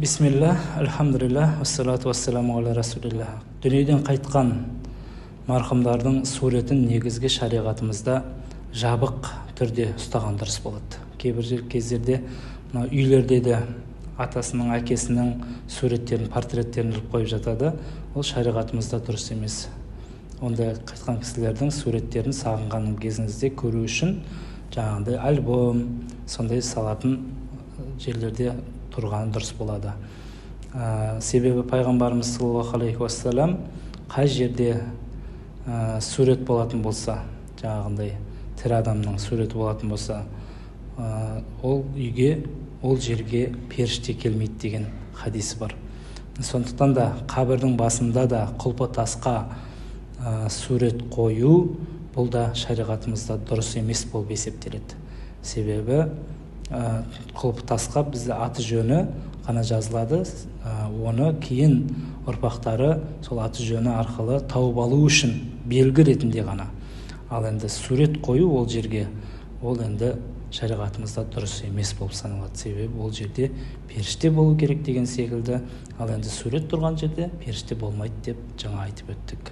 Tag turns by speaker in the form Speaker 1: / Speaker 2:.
Speaker 1: Бисмилля, альхамдулилля, уассалату вассаламу аля расулилля. Дүниеден қайтқан марқұмдардың суретін негізгі шариғатымызда жабық түрде ұстаған дұрыс болады. Кейбір кездерде мына үйлерде де атасының, әкесінің суреттерін, портреттерін іліп қойып жатады. Ол шариғатымызда дұрыс емес. Ондай қайтқан кісілердің суреттерін сағынған кезіңізде көру үшін жаңағыдай альбом сондай салатын жерлерде тұрғаны дұрыс болады. Себебі пайғамбарымыз саллаллаху алейхи уассалам қай жерде сурет болатын болса, жаңағындай тірі адамның суреті болатын болса, ол үйге, ол жерге періште келмейді деген хадисі бар. Сондықтан да қабірдің басында да құлпы тасқа сурет қою бұл да шариғатымызда дұрыс емес болып есептеледі. Себебі құлпы тасқа бізде аты жөні ғана жазылады, оны кейін ұрпақтары сол аты жөні арқылы тауып алу үшін белгі ретінде ғана. Ал енді сурет қою ол жерге, ол енді шариғатымызда дұрыс емес болып саналады. Себебі ол жерде періште болу керек деген секілді, ал енді сурет тұрған жерде періште болмайды деп жаңа айтып өттік.